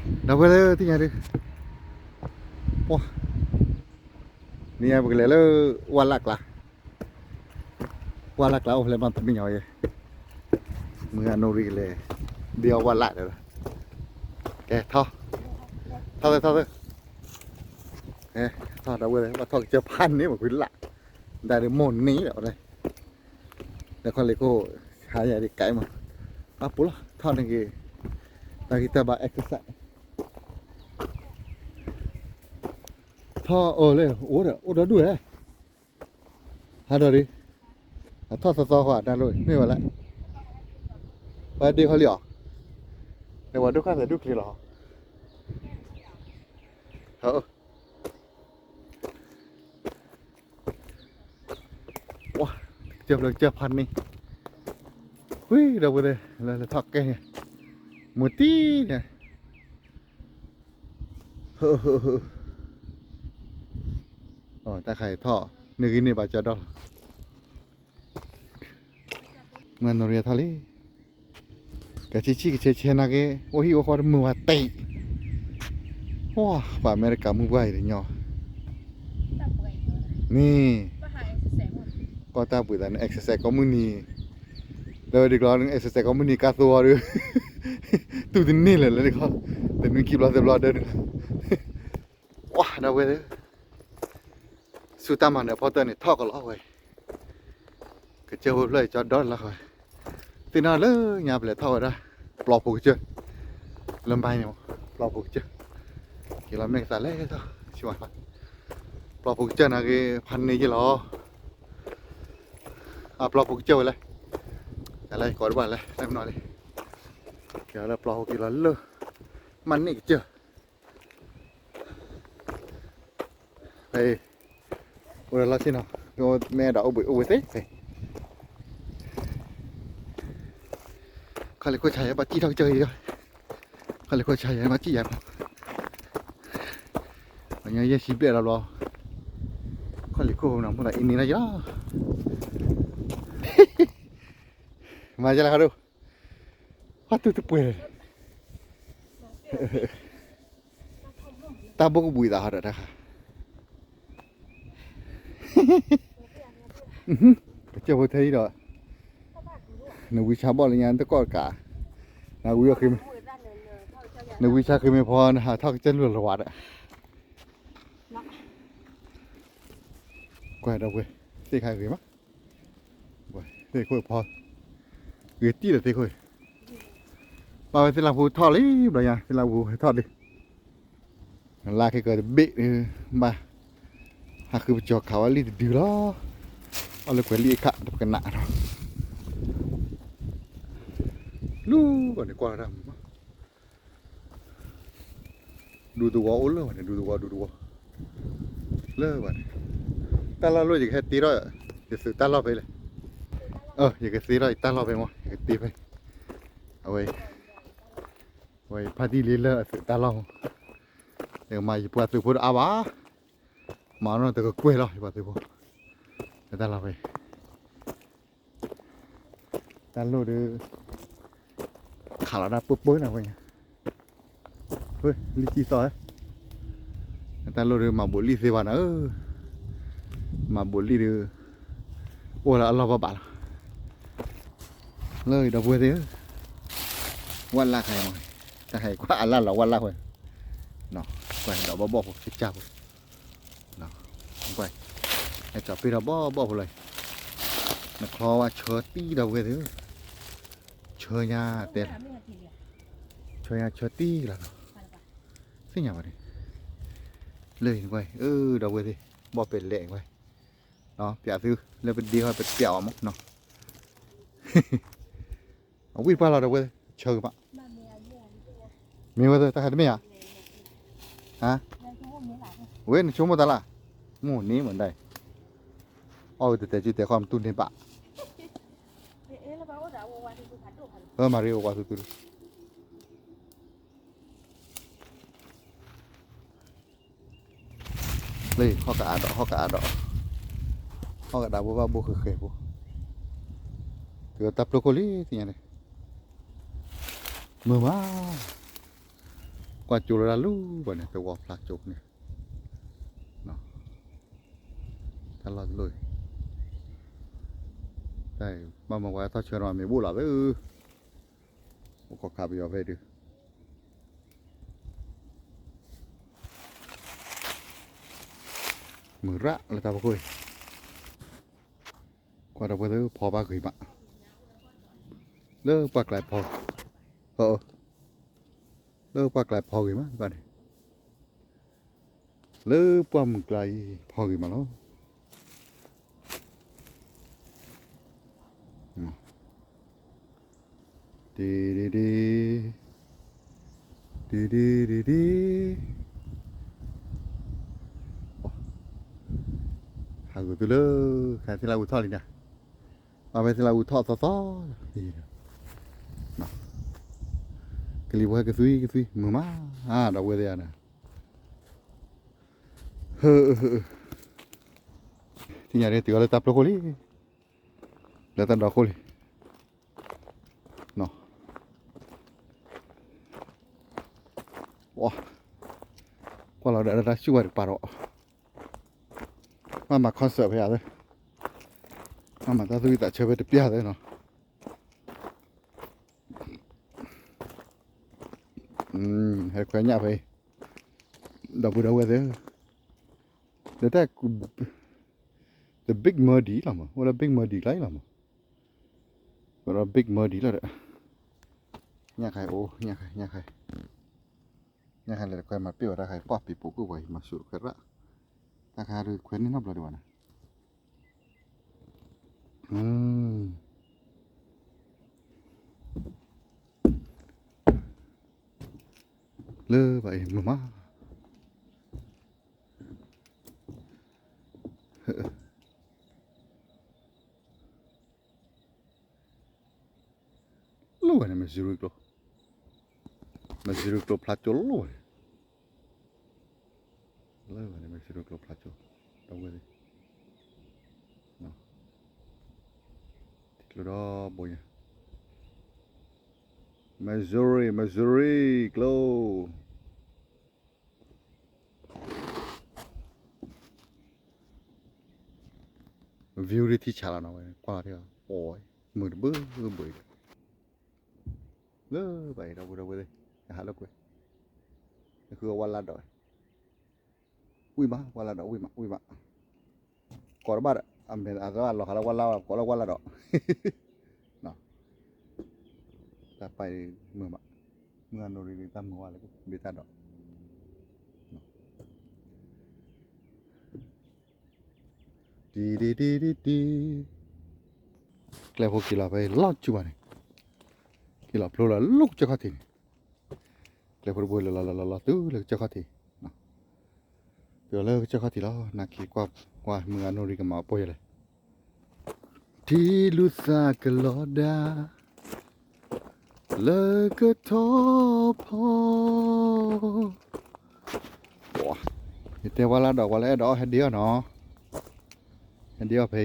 ဒီပုၢ်ဝဲၢ်သ့ၣ်ညါဒုး, ပှၤ, နံၤညါပကလဲၤလၢ ဝၢ်လၢ်ကျါ, ဝၢ်လၢ်ကျါအိၣ်ဖဲလဲၣ်မးတမ့ၢ်ညီယဲ, မုၢ်ဂၤနိရံကလဲၤ, ဒ်အီၣ်ဝၢ်လၢ်ဒီး, ကဲထီၣ်, ထီၣ်သၢ ထီၣ်သၢ, ကဲထီၣ် ဒီပုၢ်ဝဲၢ်သ့ၣ် ဘၣ်ထီၣ်ကစၢၢ်ဖးန့ၢ်မးကွံာ်လၢ်, ဒၣ်ဒုးမိၢ်န့ၣ်ဒီး ဒီးခီလ့ၣ်ခိၣ်, ဟါယၤဒ်ကဲမး, ဘၣ်ပူၤလီၤ ထီၣ်န့ၣ်က့ၤ, တၢ်ဂံၢ်တၢ်ဘါ exercise, ထီၣ်အၢလၢ အိၣ်ဒီး အိၣ်ဒီဒူၣ်ဟဲ, ဟးဒီးဒုး, အထီၣ်သီသီဃီ တၢ်လိၣ် မ့ၢ်ဝဲလဲၣ်, ပှၤဒ့ခီလံအီၤ, ဒီးပှၤဒိၣ်ခါသဲးဒူၣ်ချ့လီၤ, ဝါ, ကစၢၢ်ဖျၢၣ်ကစၢၢ်ဖးန့ၢ်, ဃုဒီပုၢ်ဝဲၢ်သ့ၣ် လၢလၢထီၣ်ကဲန့ၣ်, မူတံၢ်န့ၣ်, တၢ်ခါအံၤထီၣ်, န့ၢ်ဂံၢ်န့ၢ်ဘါကၠီဒီလီၤ, မုၢ်ဂၤနိရံထီၣ်လံ, ကဆံးဆံးကဆဲးဆဲးနာ်က့ အိၣ်ဟံၣ်အိၣ်ဃီတမုာ်ဝဲတ့ၢ်, ပှၤအမဲရကၤမုၢ်ပှၢ်အံၤတညီ, မ့ၢ်, ကီၢ်တၢ်ဘှံးသးန့ၣ် exercise ကိးမုၢ်နံၤ, ဒီးဝဲဒ်ကျီ exercise ကိးမုၢ်နံၤ ကါသိအီၤဒီး, တူၢ်တန့ၢ်လၢၤလၢဒ်ကျီ, တနွံခံဘျီသၢဘျီဒၢန့ၣ်လီၤ, ပှၤဒီပုၢ်ဝဲၢ်သ့ၣ် ဆူတၢ်မၤနၢၤဖီတၢၢ်န့ၣ် ထီၣ်ကလီဝဲ, ကစၢၢ်ဖိဖျၢၣ်အံၤကၠီဒီလီၤဃီ, သ့ၣ်နီၣ်လၢညါပလဲၤထီၣ်ဝဲဒၣ်, ပျီဖိကစၢၢ်, လၢမါန့ၣ်, ပျီဖိကစၢၢ်, က့ၤလီၤမဲာ်ကသးလဲၣ်ထီၣ်, ဆံးဝါ, ပျီဖိကစၢၢ်နာ်က့ ဖးန့ၢ်ယ့ၢ်လီၤ, အပျီဖိကစၢၢ်ဝဲလဲၣ်, တၢ်လၢယကိးတဘၣ်လဲၣ် တၢ်မနီၤလံ, က့ၤလီၤလၢပျီဖိက့ၤလီၤလၢ, မၤန့ၢ်ကစၢၢ် ဖဲအံၤ, အိၣ်ဒီးလီၢ်ဆ့ၣ်နီၤ, မ့ၢ်အဲၣ်ဒိးအိၣ်ဘှံးအိၣ်ဘှံးသ့ဖဲအံၤ, ခီလ့ၣ်ခိၣ်ဆါယဲဘၣ်စံၣ်ထီၣ်ကစၢၢ်အံၤ, ခီလ့ၣ်ခိၣ်ဆါယဲဘၣ်စံၣ်ယဲ, ပှၤညီယဲၢ်ဆံဘျဲၣ်လီၤဘျီ, ခီလ့ၣ်ခိၣ်နီၤ မိၢ်သးအံၤန့ၣ်လီၤယလီၤ, မၤယလီၤခါဒိၣ်, ဟီၣ်တူၢ်တပှဲၤ, တၢ်ဘိၣ်ကဘှံးသးဟီဒီးတၢ်ခါ, ကစၢၢ်ဖိထဲအံၤဒီး, နဝံဆါဘီၣ်လၢညါတကီၢ်တကး, နဝံ, နဝံဆါဃ့မ့ၢ်ဖီ နဟးထီၣ်ကစၢၢ်လူၢ်လီၤဝါဒီး, ကွၢ်ဒီပုၢ်ဝဲၢ်, သ့ၣ်ခါဂ့ၤမး, သ့ၣ်ခိၣ်ဖီ, ဂ့ၤတံၢ်ဒီးသ့ၣ်ခိၣ်, ဘၣ်ဝဲသ့ၣ်လၢဖိထီၣ်လံဘျီညါ သ့ၣ်လၢဖိဟဲထီၣ်ဒုး, လါခဲကၢၤတဘ့ၣ်ဒုး, ဘၣ်, ဟးဃုပကၠီၤခးဝဲလံတဒုလီၤ, အီၣ်လၢကွဲၤလံအခးတပကနၣ်ဒီး, လူၤဘၣ်န့ၣ်ကွၢ်တၢ်မုာ်မး ဒူသဝီအိၣ်လၢဘၣ်န့ၣ် ဒူသဝီ ဒူသဝီ, လၢဘၣ်န့ၣ်, တၢ်လီၢ်လိၣ်ယကဟဲတ့ထီၣ်, ယသုးတၢ်လီၢ်ဖဲလဲၣ်, ယကသ့ထီၣ်ယတၢ်လီၢ်ဖဲမး ယကတ့ဖဲ, အဝဲ, အဝဲဖါတံၢ်လံလၢအသုးတၢ်လီၢ်မး, ယကမၤယပှၤသုးဖိတအါဘၣ်, မၤနီၢ်တကကွဲၢ်လီၤ ယပှၤသုးဖိ, တၢ်လီၢ်ဖဲ တၢ်လိၣ်ဒီး, ခးလီၤတၢ်ပၢပၢနၤဝဲ, လံၣ်ကံၢ်သီၣ်, တၢ်လိၣ်ဒီးမၤဘိးလံၣ်သ့ဘၣ်နၤဧၢ, မၤဘိးလံၣ်ဒီး, အိၣ်လၢအလီၢ်ဘၣ်ဘၣ်လီၤ, လၢဒီပုၢ်ဝဲၢ်သ့ၣ်ဧၢ, ဝၣ်လၢ်ခါအံၤမး, တၢ်ဟဲကွၢ်အလၢ်လီၤဝၣ်လၢ်ဝဲ, ကွၢ်ဒီးဘီၣ်ဘီၣ်ဖိကစၢ်ဖိ ကွၢ်, ဟဲကၠီၤပ့ၢ်ထီၣ်ဘီၣ်ဘီၣ်ဖိလီၤ, နချီဝဲဆၢတံၢ်ဒီပုၢ်ဝဲၢ်သ့ၣ်, ဆၢညါတဲလီၤ, ဆၢညါဆၢတံၢ်လီၤ, သ့ၣ်ညါဘၣ်န့ၣ်, လၢအံၤကွၢ်, အၢ ဒီပုၢ်ဝဲၢ်သ့ၣ်, ဘီၣ်ပဲလဲၣ်ကွၢ်, ပျးသုလၢပဒ့ဟီၣ်ပတပျးအီၤမးနီၤ, အဝံၣ်တပှၢ်လီၤဒီပုၢ်ဝဲၢ်, ဆၢကဘၣ်, မ့ၢ်ဝဲသ့ၣ် တၢ်ခါတမ့ၢ်ဧါ, ဝဲနဆိကမိၣ်တၢ်လၢ်, မိၢ်န့ၣ်မဒၣ်, အီၣ်ဝဲတတဲာ်စုတဲာ်ခီၣ်မတူၢ်န့ၢ်ဘၣ်, မၤရံအိၣ်ဝါသုသုလံ လၢဟီၣ်ကအါဒီး ဟီၣ်ကအါဒီး, ဟီၣ်ကဒါဘိဘၣ်ဘိဃဲၤဃဲၤဖိ, ကတၢ်ပျိခိၣ်လံသ့ၣ်ညါန့ၣ်, မုာ်မး, ကွၢ်ကၠိလၢတၢ်လူၤဘၣ်န့ၣ် သဝီဖျါကၠိန့ၣ်, တၢ်လီၢ်တလီၢ်အံၤ, တၢ်မၤဝဲထီၣ်ဆၢနီၤ မ့ၢ်ဘိၣ်လီၤသၢ, အိၣ်ခိးခးပယီၤဖဲဒုး, မုၢ်ရၣ်လၢတၢ်ဖီခိၣ်အံၤ, ကွၢ်ဒီပုၢ်ဝဲၢ်သ့ၣ် ဖီဘၣ်ဂ့ၤမး, လၢပှၢ်ကျါဖီ, လၢပှၢ်ကျါဖီဂ့ၤမးဘၣ်န့ၣ်, လၢပှၢ်မုၢ်ကျါအံၤ ဖီဂ့ၤမးလီၤ. ဒ်ဒ်ဒ်, ဒ်ဒ်ဒ်ဒ်, ဟးဂူာ်သုလၢ ခဲသ့ၣ်လၢအူထီၣ်လံန့ၣ်, ဘၣ်ဖဲသ့ၣ်လၢအူထီၣ်သီသီ, ကလံၤဖိဟဲကသွံကသွံမုာ်မး, ဒီပုၢ်ဝဲၢ်သ့ၣ်ဧါန့ၣ်, သ့ၣ်ညါဒ်တုၤအီၤလၢတၢ်ပျိခိၣ်လံ, လၢတၢ်ဒီခိၣ်လံ. ကွၢ်လီၤဒီးတၢ်ဆူၣ်ဝဲတကပၤဒီး, ဘၣ်မၤ concert ဖဲယၤသၢ, ဘၣ်မၤတၢ်သူၣ်ဝံၣ်သးဆၢဖဲတပျၢ်သၢနီၤ, ဟဲခွဲညၣ်ဖဲအံၤ, ဒီပုၢ်ဝဲၢ်သ့ၣ်ဧၢ, ဒီးတၢ် the big muddy လီၤမး, အိၣ်လၢ big muddy ကျါအံၤလီၤမး, ဒီး big muddy လီၤဒီး, ညၣ်ခါအိၣ်, ညၣ်ခါ, ညၣ်ခါ, ညၣ်ခါလဲၤတခွဲမၤပ့ၢ်ဝဲတၢ်ခါအံၤ ပှၢ်ပံၤပိာ်ကွံာ်ပှၤအံၤ မၤဆူၣ်တခွဲရၣ်, တၢ်ခါဒုးခွဲန့ၢ်နီတဘျီဒံးဘၣ်န့ၣ် လၢဘၣ်အံၤမုာ်မး, လိၣ်ဝဲန့ၣ် Missouri ကျိ, Missouri ကျိဖျါကၠိလိၣ်ဝဲန့ၣ်, လၢဘၣ်န့ၣ် Missouri ကျိဖျါကၠိ, ဒီပုၢ်ဝဲၢ်သ့ၣ်, ထံကျိဒီဘိညါ, Missouri, Missouri ကျိ view ဒ်ထံဆးလီၤနီၤဝဲ ကွၢ်လီၤထဲအီၤ မုာ်တဘၢဘၢအံၤဒီး, လၢဘၣ်အံၤ ဒီပုၢ်ဝဲၢ်သ့ၣ်, ယဟးလိာ်ကွဲ, ယဃုအီၤဝါလၢဒီး, ဝံၣ်မး ဝါလၢဒီး ဝံၣ်မး ဝံၣ်မး, ကိးတဘၣ်ဒီး အမဲာ်အသးလီၤဟးလၢဝါလၢ ကိးလၢဝါလၢဒီး တၢ်ပာ်အံၤမုာ်မး, မုၢ်အနိရံ တၢ်မုာ်ဝဲလၢ ဘ့ၣ်တၢ်ဒီး, တံတံတံတံတံ, ကျဲဖိက့ၤလီၤဖဲလီၢ်ဆူၣ်ဘၣ်န့ၣ်, က့ၤလီၤဖျိလီၤလၢကစၢၢ်ခီၣ်ထံးန့ၣ်, ကျဲဖိတဘိလီၤလီၤလီၤလီၤလီၤတုၤလၢကစၢၢ်ခီၣ်ထံး, တုၤလၢကစၢၢ်ခီၣ်ထံးလီၤ နာ်က့ၤကွၢ်ကွၢ်မုၢ်အနိရံ ကမၤအီၤပှဲၤယလဲၣ်, ထံလူၤသးကလီၤဒၣ် လၢကထီၣ်ဖီ, ယတဲဝါလၢဒီး ပှၤလၢအဲၣ်ဒိးအီၣ်ဟဲဒ့အီၣ်နီၤ, ဟဲဒ့အီၣ်ဖဲ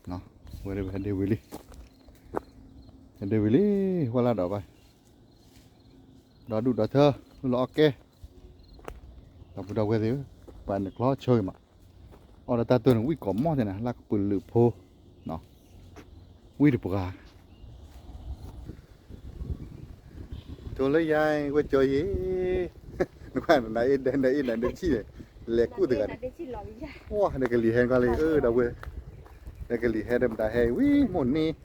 အံၤ, ဝဲဒၣ်ဟဲဒ့ဝံၤလံ, ဟဲဒ့ဝံၤလံ, ဝါလၢဒီးဘၣ် ဒီဒူၣ်ဒီထၢ လၢအီၣ်ကဲ, ဒီပုၢ်ဝဲၢ်သ့ၣ်ဧၢ, ပှၤန့ၣ်ကျီဆၢဂ့ၤမး, အီၣ်ဒီးတၢ်တိၢ်န့ၣ် ဝံၣ်ကိးမီၢ်သ့ၣ်န့ၣ် လၢကပုာ်လုးဖိ, ဝံၣ်တပှၤ, တိၤလၢယါ ဝဲကၠီယ့, နကွၢ်နအ့ၣ်ဒၢနအ့ၣ်နဒၢဆံၣ်န့ၣ်, လဲၤကူၣ်တဂၤန့ၣ်, ဝါ နကလံၤဟဲနကွၢ်လံ ဒီပုၢ်ဝဲၢ်, နကလံၤဟဲဒီးမတၤဟဲ ဝံၣ်မိၢ်န့ၣ်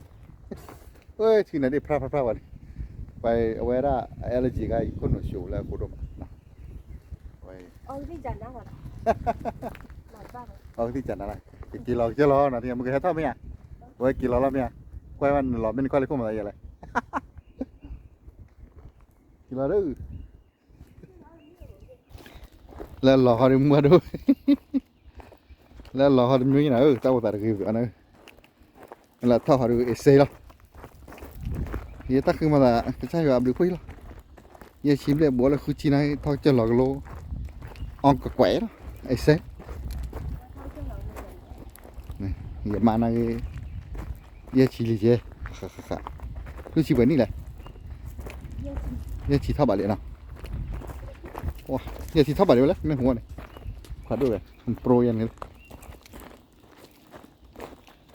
ဝဲဆံၣ်နၤဒ့ၣ်ဖျါဖျါဖျါဝဲန့ၣ်, ပှၤအဝဲဒၣ် allergy ကါအံၤ ခိၣ်နူာ်ၡိးလၢအဃိဒိၣ်မး, အီကသံၣ်ကနၤလၢ, ကက့ၤလီၤကစၢၢ်လီၤနီၤ မ့ၢ်ကဟဲထီၣ်မ့ၢ်ဧါ, အဝဲက့ၤလီၤလီၤမ့ၢ်ဧါ, ကွၢ်ဝဲနလီၤမ့ၢ်နကွၢ်လံခိၣ်မသးယဲလဲၣ်, က့ၤလီၤဒီး လၢအလီၤဟီဒုးမုၢ်ဒိၣ်, လၢအလီၤဟီဒုးမုၢ်နၤဧၢ တၢ်အိၣ်သးတဂ့ၤဘၣ်နၤဧၢ, လၢအထီၣ်ဟီဒုးအ့ၣ်စ့လီၤ, ယတၢ်ဃုမၤသး ကစၢ်ယွၤအဘျုးဖှိၣ်လီၤ, ယဲၢ်ဆံဘျဲၣ်ဘိးလၢဃုဆံနၤ ထီၣ်ကစၢၢ်လီၤကလိ အီကကွဲးလီၤ, အ့ၣ်စ့ ယမၤနၤဂ့ၤ, ယဲၢ်ဆံလံယဲ, ဃၣ်ဃၣ်ဃၣ်, ဃုဆံပှဲၤနံၣ်လဲၣ်, ယဲၢ်ဆံ ယဲၢ်ဆံထီၣ်ဘးလံနီၤ, ယဲၢ်ဆံထီၣ်ဘးလံဝဲလၢ မ့ၢ်ဟူန့ၣ်, ခွါဒိၣ်ဝဲ, ပြိယဲၢ်န့ၣ်,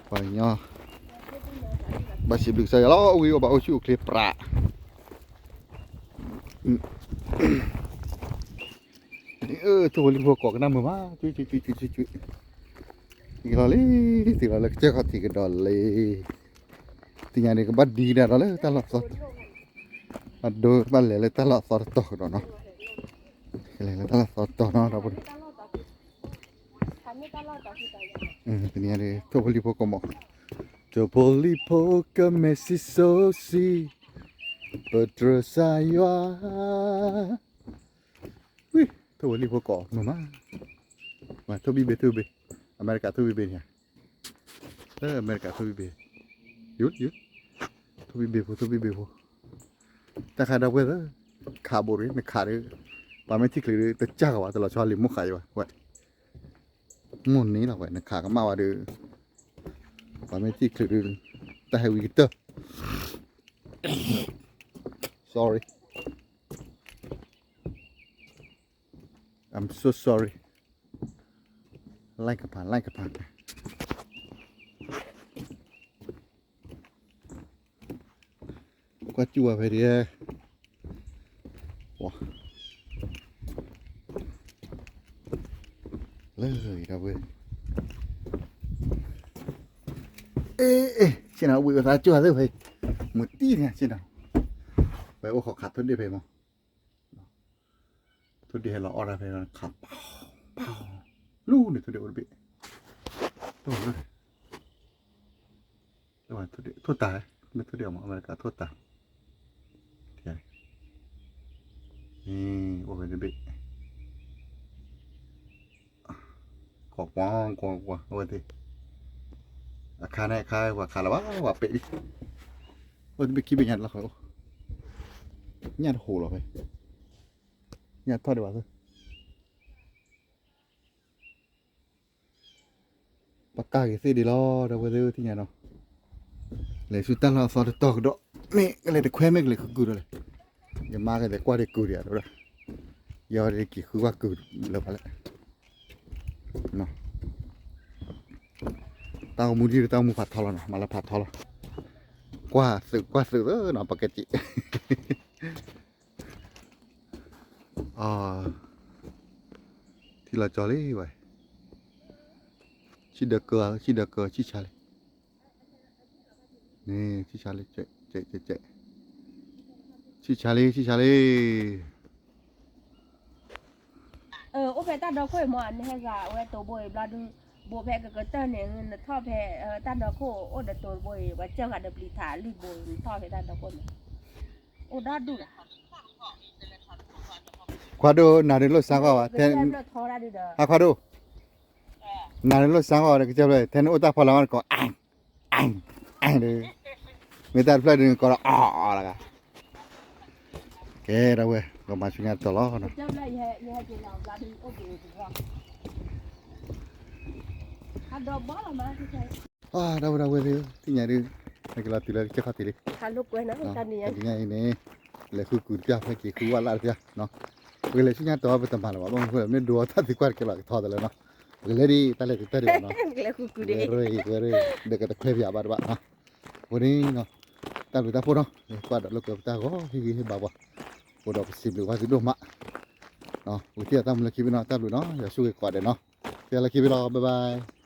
ပှၤကညီ, ဘၣ်စံးဘျုးကစၢ်ယွၤလီၤ အိၣ်ဂံၢ်အိၣ်ဘါအိၣ်ဆူၣ်အိၣ်ချ့ပြး ထိၣ်ဖိလံၣ်ဖိကိးကနၣ်မုာ်မး, ကွံကွံကွံကွံကွံကွံ, ယလီၤလံ, သ့လီၤလၢကစၢၢ်ခီၣ်ထံးကဒီးလံ, သ့ၣ်ညါန့ၣ် ကဘၣ်ဒံကဒါဒီးလၢတၢ်လီၢ်သီ, အဒိကဘၣ်လဲၤလၢတၢ်လီၢ်သီတတီၤကဒီးနီၤ, လဲၤလၢတၢ်လီၢ်သီတတီၤနီၤ, ဒီပုၢ်ဝဲၢ် တနံၤအံၤ ထိၣ်ဖိလံၣ်ဖိကိးမး, ထိၣ်ဖိလံၣ်ဖိကမဲာ်စံၣ်စိၤစံၣ်, ပတြၢၤစၢ်ယွၤ, ဝံၤ ထိၣ်ဖိလံၣ်ဖိကိးမုာ်မး, ထိၣ်ဘံၣ်ဘ့ၣ်ထိၣ်ဘံၣ်, အမဲရကၤထိၣ်ဘံၣ်ဘ့ၣ်န့ၣ်, အမဲရကၤထိၣ်ဘံၣ်ဘ့ၣ်, ယုၢ်ယုၢ်, ထိၣ်ဘံၣ်ဘ့ၣ်ဖိ ထိၣ်ဘံၣ်ဘ့ၣ်ဖိ, တၢ်ဃးဒီပုၢ်ဝဲၢ်သ့ၣ်, ခးဘိးရ့ၣ် နခးဒီး, ပှၤမ့ၢ်ထံၣ်ချုးဒီး တစၢ်ကီးဘၣ် တလီၤဆီလံာ်မိၢ်ဃာ်ယံၤဘၣ်, ဝဲ, မိၢ်န့ၣ်လီၤဝဲ နခးကမၣ်ဝဲဒီး, ပှၤမ့ၢ်ထံၣ်ချုးဒီး, တၢ်ဟဲဝံၤကတၢၢ်, sorry, I'm so sorry, လၢ်ကဖး လၢ်ကဖး ကွၢ်စူၣ်ဝဲဖဲဒ်, လၢအံၤဒီပုၢ်ဝဲၢ်, အ့ ဆ့ၣ်နီၤ ဝံၤအသးစူၣ်သ့ၣ်ဖဲ, မုၢ်တံၢ်န့ၣ်ဆ့ၣ်နီၤ, ပအိၣ်ခိးခးထိၣ်ဒ့ၣ်ဖဲမး, ထိၣ်ဒ့ၣ်ဟဲလီၤအီၣ်တၢ်ဖဲခး, လူၤန့ၣ်ထိၣ်ဒ့ၣ်အိၣ်တဘ့ၣ်, ထိၣ်တၢ်, မ့ၢ်ထိၣ်ဒ့ၣ်အမဲရကၤထိၣ်တၢ်, အိၣ်ဝဲတဘ့ၣ်, ကွၢ်ကွၢ်ကွၢ်ကွၢ် အဝဲသ့ၣ်, အခါန့ၣ်အခါ ပှၤခးလၢၤဘၣ် ပှၤပဲာ်လံ, အိၣ်တဘ့ၣ်ခံဘ့ၣ်ညါတလီၢ်ဃီ, ညၣ်တဟူးလီၤဖဲ, ညၣ်ထီၣ်ဒံးဘၣ်သ့ၣ် ပကးက့ၤသ့ၣ်ဒံးလီၤ ဒီပုၢ်ဝဲၢ်သ့ၣ်ဧၢ သ့ၣ်ညါနီၤ, လဲၤဆူတၢ်လီၢ်အသီတတီၤကဒီး, မ့ၢ်ကလဲၤတခွဲမ့ၢ်ကလဲၤဃုကုၢ်ဒီးလဲၣ်, ယမါကလဲၤကွၢ်ဒံးကုၢ်ဒံးဧါ, ယီၤဒံးက့ၤဃုကွၢ်ကုၢ်လၢပှၤလဲၣ်, တၢ်အိၣ်မူဒံးတၢ်အိၣ်မူဖးထီလီၤနီၤ, မၤလၢဖးထီလီၤ, ကွၢ်သုးကွၢ်သုးသ့နီၤ ပကဲက့ၤ ထံၣ်လီၤကၠီလံဝဲ, ဆံၣ်ဒၢကၢ, ဆံၣ်ဒၢကၢ, ဆံၣ်ဆါလံ, န့ၣ် ဆံၣ်ဆါလံ, ဆံၣ်ဆါလံ, ဆံၣ်ဆါလံ. အိၣ်ဖဲတၢ်ဒီခိၣ်အံၤမ့ၢ် နဟဲဂၤဝဲတိၤဘိအံၤဘျီဒုး, ဘိဖဲကကတၢၢ်န့ၣ် နထီၣ်ဖဲ တၢ်ဒီခိၣ်အိၣ်ဒီးတိၤဘိအံၤ ပှၤစၢဃာ်ဒီးပျံၤထးလံၢ်ဘိအံၤ နထီၣ်ဖဲတၢ်ဒီခိၣ်န့ၣ်, အိၣ်ဒီဒူၣ်လီၤ. ခွါဒိၣ် နၤဒုးလိၣ်စါဃီဝဲ, ဟါခွါဒိၣ်, နၤဒုးလိၣ်စါဃီဝဲ ကစၢ်ဖျၢၣ် ထဲနအိၣ်တၢ်ဖီလာ်ဝဲတကိး အၢ်, အၢ်, အၢ်ဒုး, မ့ၢ်တၢ်တဖျၢၣ်ဒုးနကိးဒီး အီၣ်အီၣ်လီၤဂၤ. ကဲ ဒီပုၢ်ဝဲၢ် ကမၤဆူညါတတီၤလီၤ. ဒီပုၢ်ဝဲၢ်ဝဲသ့ၣ် သ့ၣ်ညါဒုး ဟဲက့ၤလီၤတုၤလၢကစၢၢ်ခီၣ်ထံးလံ. တနံၤညါအံၤန့ၣ် လဲၤဃုကုၢ်တပျၢ် ဖဲက့ၤဃုဝဲလၢ်တပျၢ်, ပကလဲၤဆူညါတီၤ ပတမၤလၢၤဘၣ်, ဘၣ်မနုၤဃိလဲၣ် မ့ၢ်ဒိးထီၣ်သံကွၢ်တကဲလီၤကထီသလဲၣ်နီၤ, ပကလဲၤဒ်တၢ်လဲၤတတၢၢ်ဒံးဘၣ်နီၤ, ဝဲရ့ဝဲရ့ ဒီးကတခွဲးပၠးဘၣ်တဘၣ်. အဃိန့ၣ် တၢ်ဘျုးတၢ်ဖှိၣ်နီၤ, ကွၢ်ဒီးလိာ်ကွဲပတၢ်ဂီၤ ဟ့ၣ်ဂံၢ်ဟ့ၣ်ဘါပှၤ, အဃိဒီးပစံးဘျုးဘၣ်သုဒိၣ်မး, ပကထံၣ်အတၢ်မူလၢခံဘ့ၣ်နီၤ, တၢ်ဘျုးနီၤ, ယွၤဆိၣ်ဂ့ၤကိးဂၤဒဲးနီၤ, ထံၣ်လၢခံဘ့ၣ်လီၤ, bye bye.